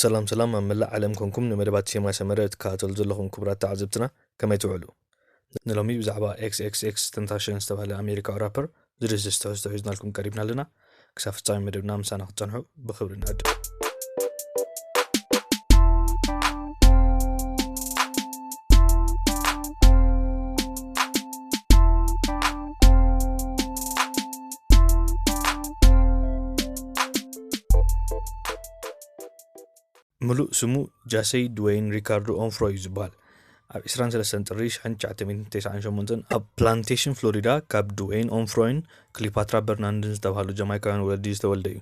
ሰላም ሰላም፣ ኣብ መላእ ዓለም ኮንኩም ንመደባት ሴማ ሰመረ እትከታተሉ ዘለኹም ክቡራት ተዓዘብትና፣ ከመይ ትውዕሉ? ንሎሚ ብዛዕባ ኤክስ ኤክስ ኤክስ ተንታሽን ዝተባህለ ኣሜሪካዊ ራፐር ዝድህስስ ትሕዝቶ ሒዝናልኩም ቀሪብና ኣለና። ክሳብ ፍጻሜ መደብና ምሳና ክትጸንሑ ብኽብሪ ንዕድም። ምሉእ ስሙ ጃሰይ ድዌይን ሪካርዶ ኦንፍሮ እዩ ዝበሃል። ኣብ ዕስራን ሰለስተን ጥሪ ሽሕን ትሽዓተ ሚእትን ተስዓን ሸሞንተን ኣብ ፕላንቴሽን ፍሎሪዳ ካብ ድዌይን ኦንፍሮይን ክሊፓትራ በርናንድን ዝተባህሉ ጃማይካውያን ወለዲ ዝተወልደ እዩ።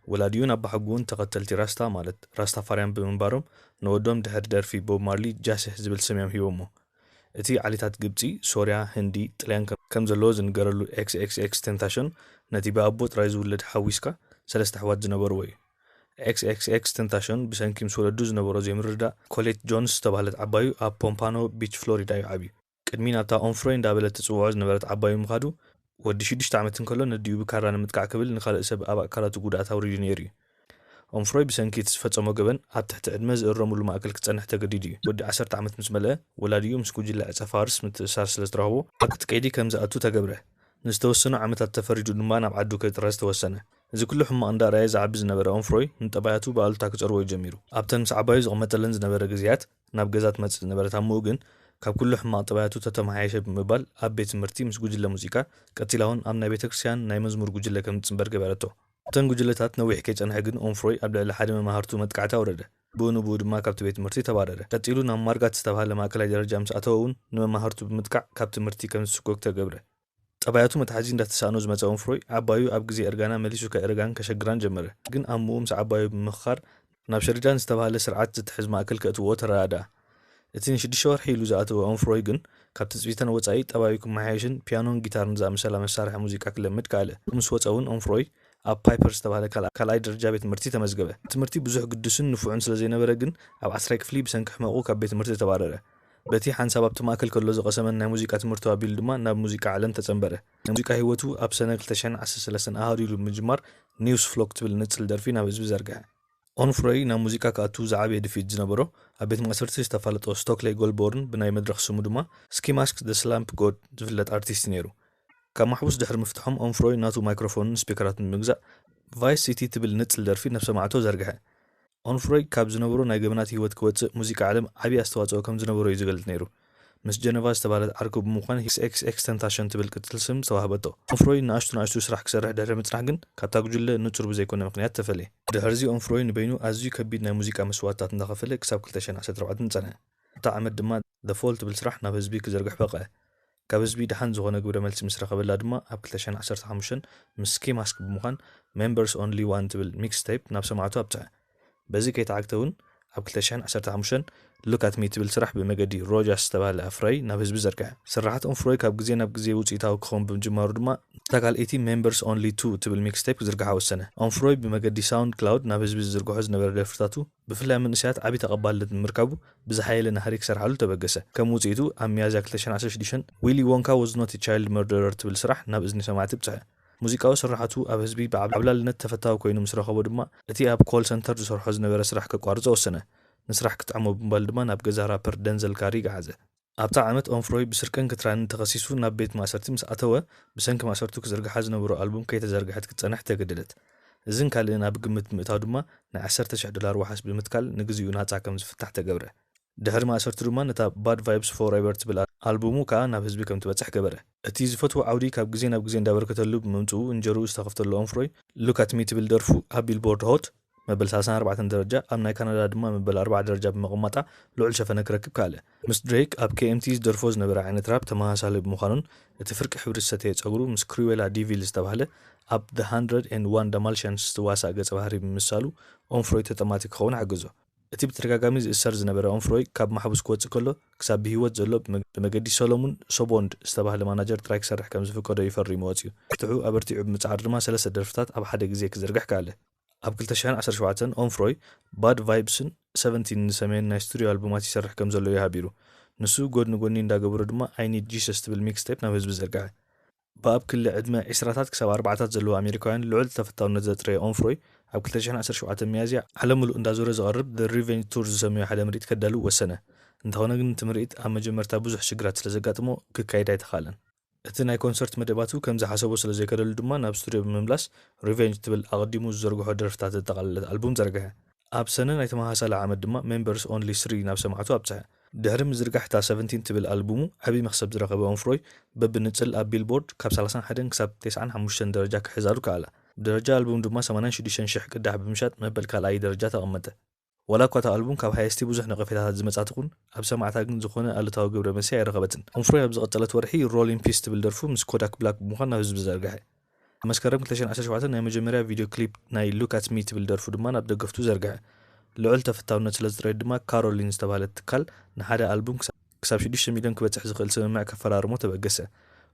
ወላዲኡን ኣባሓጉኡን ተኸተልቲ ራስታ ማለት ራስታፋርያን ብምንባሮም፣ ንወዶም ድሕሪ ደርፊ ቦብ ማርሊ ጃስህ ዝብል ስም እዮም ሂቦሞ። እቲ ዓሌታት ግብጺ፣ ሶርያ፣ ህንዲ፣ ጥልያን ከም- ከም ዘለዎ ዝንገረሉ ኤክስ ኤክስ ኤክስ ተንታሽን፣ ነቲ ብኣቦ ጥራይ ዝውለድ ሓዊስካ ሰለስተ ኣሕዋት ዝነበርዎ እዩ። ኤክስ ኤክስ ኤክስ ተንታሽን ብሰንኪ ምስ ወለዱ ዝነበሮ ዘይምርድዳእ፣ ኮሌት ጆንስ ዝተባህለት ዓባዩ ኣብ ፖምፓኖ ቢች ፍሎሪዳ እዩ ዓብዩ። ቅድሚ ናብታ ኦንፍሮይ እንዳበለት ትጽውዖ ዝነበረት ዓባዩ ምኻዱ፣ ወዲ ሽዱሽተ ዓመት እንከሎ ነዲኡ ብካራ ንምጥቃዕ ክብል ንኻልእ ሰብ ኣብ ኣካላቱ ጉድኣት ኣውሪዱ ነይሩ እዩ። ኦንፍሮይ ብሰንኪ እቲ ዝፈጸሞ ገበን ኣብ ትሕቲ ዕድመ ዝእረሙሉ ማእከል ክጸንሕ ተገዲዱ እዩ። ወዲ ዓሰርተ ዓመት ምስ መለአ፣ ወላዲኡ ምስ ጉጅለ ዕጸ ፋርስ ምትእስሳር ስለ ዝተረኽቦ፣ ኣብቲ ቀይዲ ከም ዝኣቱ ተገብረ። ንዝተወሰኑ ዓመታት ተፈሪዱ ድማ ናብ ዓዱ ክጥረዝ ተወሰነ። እዚ ኩሉ ሕማቕ እንዳረኣየ ዝዓቢ ዝነበረ ኦንፍሮይ ንጠባያቱ ብኣሉታ ክጸርዎ እዩ ጀሚሩ። ኣብተን ምስ ዓባዩ ዝቕመጠለን ዝነበረ ግዜያት፣ ናብ ገዛ ትመጽእ ዝነበረት ኣምኡ ግን፣ ካብ ኩሉ ሕማቕ ጠባያቱ ተተመሓየሸ ብምባል ኣብ ቤት ትምህርቲ ምስ ጉጅለ ሙዚቃ፣ ቀጺላ እውን ኣብ ናይ ቤተክርስትያን ናይ መዝሙር ጉጅለ ከም ዝጽንበር ገበረቶ። እተን ጉጅለታት ነዊሕ ከይጸንሐ ግን ኦንፍሮይ ኣብ ልዕሊ ሓደ መማህርቱ መጥቃዕቲ ኣውረደ። ብኡ ንብኡ ድማ ካብቲ ቤት ትምህርቲ ተባረረ። ቀጺሉ ናብ ማርጋት ዝተባህለ ማእከላይ ደረጃ ምስ ኣተወ እውን ንመማህርቱ ብምጥቃዕ ካብ ትምህርቲ ከም ዝስጎግ ተገብረ። ጠባያቱ መትሓዚ እንዳተሳእኖ ዝመጸ ኦንፍሮይ ዓባዩ ኣብ ግዜ እርጋና መሊሱ ከእርጋን ከሸግራን ጀመረ። ግን ኣምኡ ምስ ዓባዩ ብምኽኻር ናብ ሸሪዳን ዝተባህለ ስርዓት ዝትሕዝ ማእከል ከእትውዎ ተረዳድኣ። እቲ ንሽዱሽተ ወርሒ ኢሉ ዝኣተወ ኦንፍሮይ ግን ካብ ትጽቢተን ወጻኢ ጠባዩ ክመሓየሽን ፒያኖን ጊታርን ዝኣመሰላ መሳርሒ ሙዚቃ ክለምድ ከኣለ። ምስ ወጸ እውን ኦንፍሮይ ኣብ ፓይፐር ዝተባህለ ካልኣ- ካልኣይ ደረጃ ቤት ትምህርቲ ተመዝገበ። ትምህርቲ ብዙሕ ግዱስን ንፉዕን ስለ ዘይነበረ ግን ኣብ ዓስራይ ክፍሊ ብሰንኪ ሕመቑ ካብ ቤት ትምህርቲ ተባረረ። በቲ ሓንሳብ ኣብቲ ማእከል ከሎ ዝቐሰመን ናይ ሙዚቃ ትምህርቱ ኣቢሉ ድማ ናብ ሙዚቃ ዓለም ተጸንበረ። ናይ ሙዚቃ ህይወቱ ኣብ ሰነ ክልተ ሽሕን ዓሰርተ ሰለስተን ኣሃዱ ኢሉ ብምጅማር ኒውስ ፍሎክ ትብል ንጽል ደርፊ ናብ ህዝቢ ዘርግሐ። ኦንፍሮይ ናብ ሙዚቃ ክኣቱ ዝዓበየ ድፍኢት ዝነበሮ ኣብ ቤት ማእሰርቲ ዝተፋለጦ ስቶክለይ ጎልቦርን ብናይ መድረኽ ስሙ ድማ ስኪ ማስክ ደ ስላምፕ ጎድ ዝፍለጥ ኣርቲስት ነይሩ። ካብ ማሕቡስ ድሕሪ ምፍትሖም ኦንፍሮይ ናቱ ማይክሮፎንን ስፒከራትን ብምግዛእ ቫይስ ሲቲ ትብል ንጽል ደርፊ ናብ ሰማዕቶ ዘርግሐ። ኦንፍሮይ ካብ ዝነበሮ ናይ ገበናት ህይወት ክወጽእ ሙዚቃ ዓለም ዓብዪ ኣስተዋጽኦ ከም ዝነበሮ እዩ ዝገልጽ ነይሩ። ምስ ጀነቫ ዝተባህለት ዓርኩ ብምዃን ኤክስ ኤክስ ኤክስ ተንታሽን ትብል ቅጽል ስም ዝተዋህበቶ። ኦንፍሮይ ንኣሽቱ ንኣሽቱ ስራሕ ክሰርሕ ድሕሪ ምጽናሕ ግን ካብታ ጉጅለ ንጹር ብዘይኮነ ምኽንያት ተፈለየ። ድሕርዚ ኦንፍሮይ ንበይኑ ኣዝዩ ከቢድ ናይ ሙዚቃ መስዋእትታት እንዳኸፈለ ክሳብ ክልተ ሽሕን ዓሰርተ ኣርባዕተን ጸንሐ። ኣብታ ዓመት ድማ The Fall ትብል ስራሕ ናብ ህዝቢ ክዘርግሕ በቕዐ። ካብ ህዝቢ ደሓን ዝኾነ ግብረ መልሲ ምስ ረኸበላ ድማ ኣብ ክልተ ሽሕን ዓሰርተ ሓሙሽተን ምስ ስኪ ማስክ ብምዃን Members Only One ትብል ሚክስ ቴፕ ናብ ሰማዕቱ ኣብጽሐ። በዚ ከይተዓግተ እውን ኣብ ክልተ ሽሕን ዓሰርተ ሓሙሽተን ሉክ ኣት ሚ ትብል ስራሕ ብመገዲ ሮጃስ ዝተባህለ ኣፍራዪ ናብ ህዝቢ ዘርግሐ። ስርሓት ኦንፍሮይ ካብ ግዜ ናብ ግዜ ውፅኢታዊ ክኸውን ብምጅማሩ ድማ እታ ካልኣይቲ Members Only Two ትብል ሚክስ ቴፕ ክዝርግሓ ወሰነ። ኦንፍሮይ ብመገዲ ሳውንድ ክላውድ ናብ ህዝቢ ዝዝርግሖ ዝነበረ ደርፍታቱ ብፍላይ ኣብ መንእሰያት ዓቢ ተቐባልነት ብምርካቡ ብዝሓየለ ናህሪ ክሰርሓሉ ተበገሰ። ከም ውፅኢቱ ኣብ ሚያዝያ ክልተ ሽሕን ዓሰርተ ሽዱሽተን Willy Wonka Was Not a Child Murderer ትብል ስራሕ ናብ እዝኒ ሰማዕቲ ብጽሐ። ሙዚቃዊ ስርሓቱ ኣብ ህዝቢ ብዓብላልነት ተፈታዊ ኮይኑ ምስ ረኸቦ ድማ እቲ ኣብ ኮል ሰንተር ዝሰርሖ ዝነበረ ስራሕ ከቋርጾ ወሰነ። ንስራሕ ክጥዕሞ ብምባል ድማ ናብ ገዛ ራፐር ደንዘል ካሪ ገዓዘ። ኣብታ ዓመት ኦንፍሮይ ብስርቅን ክትራንን ተኸሲሱ ናብ ቤት ማእሰርቲ ምስ ኣተወ፣ ብሰንኪ ማእሰርቱ ክዝርግሓ ዝነበሮ ኣልቡም ከይተዘርግሐት ክትጸንሕ ተገደደት። እዝን ካልእን ኣብ ግምት ብምእታው ድማ ናይ ዓሰርተ ሽሕ ዶላር ዋሕስ ብምትካል ንግዚኡ ናጻ ከም ዝፍታሕ ተገብረ። ድሕሪ ማእሰርቱ ድማ ነታ ባድ ቫይብስ ፎርኤቨር ትብል ኣልቡሙ ከኣ ናብ ህዝቢ ከም ትበጽሕ ገበረ። እቲ ዝፈትዎ ዓውዲ ካብ ግዜ ናብ ግዜ እንዳበርከተሉ ብምምጽኡ እንጀርኡ ዝተኸፍተሉ ኦንፍሮይ ሉክ ኣት ሚ ትብል ደርፉ ኣብ ቢልቦርድ ሆት መበል ሰላሳን ኣርባዕተን ደረጃ፣ ኣብ ናይ ካናዳ ድማ መበል ኣርባዓ ደረጃ ብምቕማጣ ልዑል ሸፈነ ክረክብ ከኣለ። ምስ ድሬክ ኣብ ኬ ኤም ቲ ዝደርፎ ዝነበረ ዓይነት ራፕ ተመሳሳሊ ብምዃኑን እቲ ፍርቂ ሕብሪ ዝሰተየ ጸጉሩ ምስ ክሩዌላ ዲቪል ዝተባህለ ኣብ The Hundred and One Dalmatians ዝዋሳእ ገጸ ባህሪ ብምምሳሉ ኦንፍሮይ ተጠማቲ ክኸውን ሓገዞ። እቲ ብተደጋጋሚ ዝእሰር ዝነበረ ኦንፍሮይ ካብ ማሕቡስ ክወጽእ ከሎ ክሳብ ብህይወት ዘሎ ብመ- ብመገዲ ሰሎሙን ሶቦንድ ዝተባህለ ማናጀር ጥራይ ክሰርሕ ከም ዝፍቀዶ እዩ ፈሪሙ ወጺኡ። ፍትሑ ኣበርቲዑ ብምጽዓር ድማ ሰለስተ ደርፍታት ኣብ ሓደ ግዜ ክዝርግሕ ከኣለ። ኣብ ክልተ ሽሕን ዓሰርተ ሸውዓተን ኦንፍሮይ ባድ ቫይብስን ሰቨንቲን ዝሰመየን ናይ ስቱድዮ ኣልቡማት ይሰርሕ ከም ዘሎ እዩ ሓቢሩ። ንሱ ጎድኒ ጎኒ እንዳገበሮ ድማ I Need Jesus ትብል ሚክስቴፕ ናብ ህዝቢ ዘርግሐ። ብኣብ ክሊ ዕድመ ዕስራታት ክሳብ ኣርባዓታት ዘለዉ ኣሜሪካውያን ልዑል ተፈታውነት ዘጥረየ ኦንፍሮይ፣ ኣብ ክልተ ሽሕን ዓሰርተ ሸውዓተን ሚያዝያ ዓለም ምሉእ እንዳዞረ ዝቐርብ The Revenge Tour ዝሰመዮ ሓደ ምርኢት ከዳልው ወሰነ። እንተኾነ ግን እቲ ምርኢት ኣብ መጀመርታ ብዙሕ ሽግራት ስለ ዘጋጥሞ ክካየድ ኣይተኻእለን። እቲ ናይ ኮንሰርት መደባቱ ከም ዝሓሰቦ ስለ ዘይከደሉ ድማ ናብ ስቱድዮ ብምምላስ ሪቨንጅ ትብል ኣቐዲሙ ዝዘርግሖ ደርፍታት ዘጠቓለለት ኣልቡም ዘርግሐ። ኣብ ሰነ ናይ ተመሳሳሊ ዓመት ድማ ሜምበርስ ኦንሊ ስሪ ናብ ሰማዕቱ ኣብጽሐ። ድሕሪ ምዝርጋሕ እታ ሰቨንቲን ትብል ኣልቡሙ ዓቢ መኽሰብ ዝረኸበ ኦንፍሮይ በብንጽል ኣብ ቢልቦርድ ካብ ሰላሳን ሓደን ክሳብ ተስዓን ሓሙሽተን ደረጃ ክሕዛሉ ከኣላ። ብደረጃ ኣልቡም ድማ ሰማንያን ሽዱሽተን ሽሕ ቅዳሕ ብምሻጥ መበል ካልኣይ ደረጃ ተቐመጠ። ዋላ እኳ እታ ኣልቡም ካብ ሃየስቲ ብዙሕ ነቐፌታታት ዝመጻት ትኹን፣ ኣብ ሰማዕታ ግን ዝኾነ ኣሉታዊ ግብረ መልሲ ኣይረኸበትን። ኦንፍሮይ ኣብ ዝቐጸለት ወርሒ ሮል ኢን ፒስ ትብል ደርፉ ምስ ኮዳክ ብላክ ብምዃን ናብ ህዝቢ ዘርግሐ። ኣብ መስከረም ክልተ ሽሕን ዓሰርተ ሸውዓተን ናይ መጀመርያ ቪድዮ ክሊፕ ናይ ሉክ ኣት ሚ ትብል ደርፉ ድማ ናብ ደገፍቱ ዘርግሐ። ልዑል ተፈታውነት ስለ ዝጥረየ ድማ ካሮሊን ዝተባህለት ትካል ንሓደ ኣልቡም ክሳ- ክሳብ ሽዱሽተ ሚልዮን ክበጽሕ ዝኽእል ስምምዕ ከፈራርሞ ተበገሰ።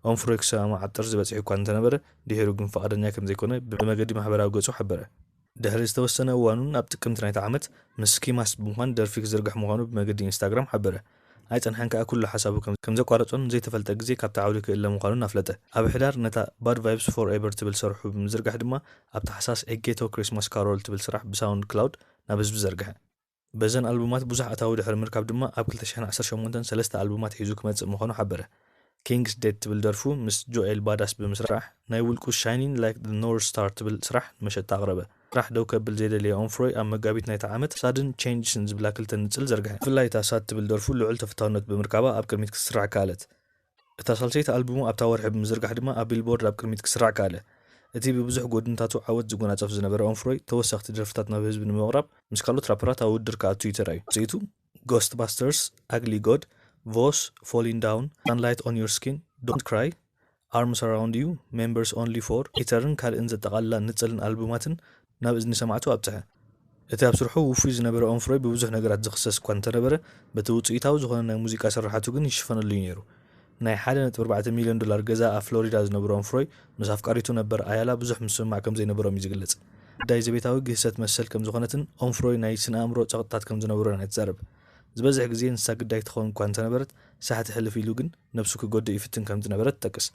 ኦንፍሮይ ክሰማማዕ ኣብ ጥርዚ በጺሑ እኳ እንተነበረ፣ ድሒሩ ግን ፍቓደኛ ከም ዘይኮነ ብመገዲ ማሕበራዊ ገጹ ሓበረ። ድሕሪ ዝተወሰነ እዋን እውን ኣብ ጥቅምቲ ናይቲ ዓመት ምስ ስኪ ማስክ ብምዃን ደርፊ ክዝርግሕ ምዃኑ ብመገዲ ኢንስታግራም ሓበረ። ኣይጸንሐን ከኣ ኩሉ ሓሳቡ ከም ከም ዘቋረጾን ዘይተፈልጠ ግዜ ካብቲ ዓውዲ ክእለ ምዃኑን ኣፍለጠ። ኣብ ሕዳር ነታ ባድ ቫይብስ ፎር ኤቨር ትብል ስርሑ ብምዝርጋሕ ድማ ኣብ ታሕሳስ ኤ ጌቶ ክሪስማስ ካሮል ትብል ስራሕ ብሳውንድ ክላውድ ናብ ህዝቢ ዘርግሐ። በዘን ኣልቡማት ብዙሕ ኣታዊ ድሕሪ ምርካብ ድማ ኣብ ክልተ ሽሕን ዓሰርተ ሸሞንተን ሰለስተ ኣልቡማት ሒዙ ክመጽእ ምዃኑ ሓበረ። ኪንግስ ዴድ ትብል ደርፉ ምስ ጆኤል ባዳስ ብምስራሕ ናይ ውልቁ ሻይኒን ላይክ ዘ ኖርዝ ስታር ትብል ስራሕ ንመሸጣ ኣቕረበ። ስራሕ ደው ከብል ዘይደለየ ኦንፍሮይ ኣብ መጋቢት ናይቲ ዓመት ሳድን ቼንጅስ ንዝብላ ክልተ ንጽል ዘርግሐ። ብፍላይ እታ ሳድ ትብል ደርፉ ልዑል ተፈታውነት ብምርካባ ኣብ ቅድሚት ክትስራዕ ከኣለት። እታ ሳልሰይቲ ኣልቡሙ ኣብታ ወርሒ ብምዝርጋሕ ድማ ኣብ ቢልቦርድ ኣብ ቅድሚት ክስራዕ ከኣለ። እቲ ብብዙሕ ጎድንታቱ ዓወት ዝጎናጸፍ ዝነበረ ኦንፍሮይ ተወሰኽቲ ደርፍታት ናብ ህዝቢ ንምቕራብ ምስ ካልኦት ራፐራት ኣብ ውድድር ክኣቱ እዩ ተራእዩ። ውጽኢቱ ጎስት ባስተርስ፣ ኣግሊ ጎድ፣ ቮስ፣ ፎሊን ዳውን፣ ሳንላይት ኦን ዮር ስኪን፣ ዶንት ክራይ፣ ኣርምስ ኣራውንድ ዩ፣ ሜምበርስ ኦንሊ ፎር፣ ኢተርን ካልእን ዘጠቓልላ ንጽልን ኣልቡማትን ናብ እዝኒ ሰማዕቱ ኣብጽሐ። እቲ ኣብ ስርሑ ውፉይ ዝነበረ ኦንፍሮይ ብብዙሕ ነገራት ዝኽሰስ እኳ እንተነበረ፣ በቲ ውጽኢታዊ ዝኾነ ናይ ሙዚቃ ስርሓቱ ግን ይሽፈነሉ እዩ ነይሩ። ናይ ሓደ ነጥቢ ኣርባዕተ ሚልዮን ዶላር ገዛ ኣብ ፍሎሪዳ ዝነብሮ ኦንፍሮይ ምስ ኣፍቃሪቱ ነበር ኣያላ ብዙሕ ምስምማዕ ከም ዘይነበሮም እዩ ዝግለጽ። ጉዳይ ዘቤታዊ ግህሰት መሰል ከም ዝኾነትን ኦንፍሮይ ናይ ስነ ኣእምሮ ጸቕጥታት ከም ዝነበሮን እያ ትዛረብ። ዝበዝሕ ግዜ ንሳ ግዳይ ትኸውን እኳ እንተነበረት፣ ሳሕቲ ሕልፍ ኢሉ ግን ነብሱ ክጎድእ ይፍትን ከም ዝነበረ ትጠቅስ።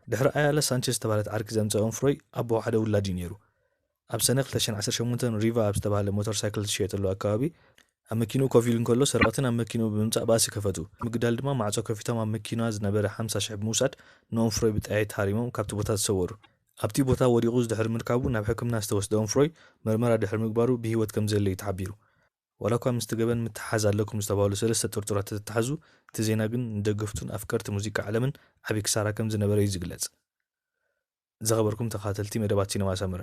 ድሕሪ ኣያለ ሳንቸዝ ዝተባህለት ዓርኪ ዘምጸ ኦንፍሮይ ኣቦ ሓደ ውላድ እዩ ነይሩ። ኣብ ሰነ ክልተ ሽሕን ዓሰርተ ሸሞንተን ሪቫ ኣብ ዝተባህለ ሞተር ሳይክል ዝሽየጠሉ ኣከባቢ ኣብ መኪንኡ ኮፍ ኢሉ እንከሎ ሰረቕቲ ናብ መኪንኡ ብምምጻእ ባእሲ ከፈቱ። ምግዳል ድማ ማዕጾ ከፊቶም ኣብ መኪና ዝነበረ ሓምሳ ሽሕ ብምውሳድ ንኦንፍሮይ ብጠያይት ሃሪሞም ካብቲ ቦታ ተሰወሩ። ኣብቲ ቦታ ወዲቑ ዝድሕሪ ምርካቡ ናብ ሕክምና ዝተወስደ ኦንፍሮይ መርመራ ድሕሪ ምግባሩ ብህይወት ከም ዘለ እዩ ተሓቢሩ። ዋላ እኳ ምስቲ ገበን ምትሓዝ ኣለኩም ዝተባህሉ ሰለስተ ጥርጡራት ተተሓዙ፣ እቲ ዜና ግን ንደገፍቱን ኣፍቀርቲ ሙዚቃ ዓለምን ዓቢ ክሳራ ከም ዝነበረ እዩ ዝግለጽ። ዝኸበርኩም ተኻተልቲ መደባት ሲነማ ሰመረ፣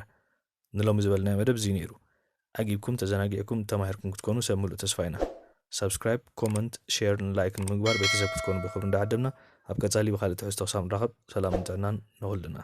ንሎሚ ዝበልናዮ መደብ እዚ ነይሩ። ዓጊብኩም፣ ተዘናጊዕኩም፣ ተማሂርኩም ክትኮኑ ሰብ ምሉእ ተስፋ ኢና። ሳብስክራይብ፣ ኮመንት፣ ሼርን ላይክን ብምግባር ቤተሰብ ክትኮኑ ብኽብሪ እንዳዓደምና፣ ኣብ ቀጻሊ ብኻልእ ትሕዝቶ ክሳብ ንራኸብ ሰላምን ጥዕናን ንኹልና።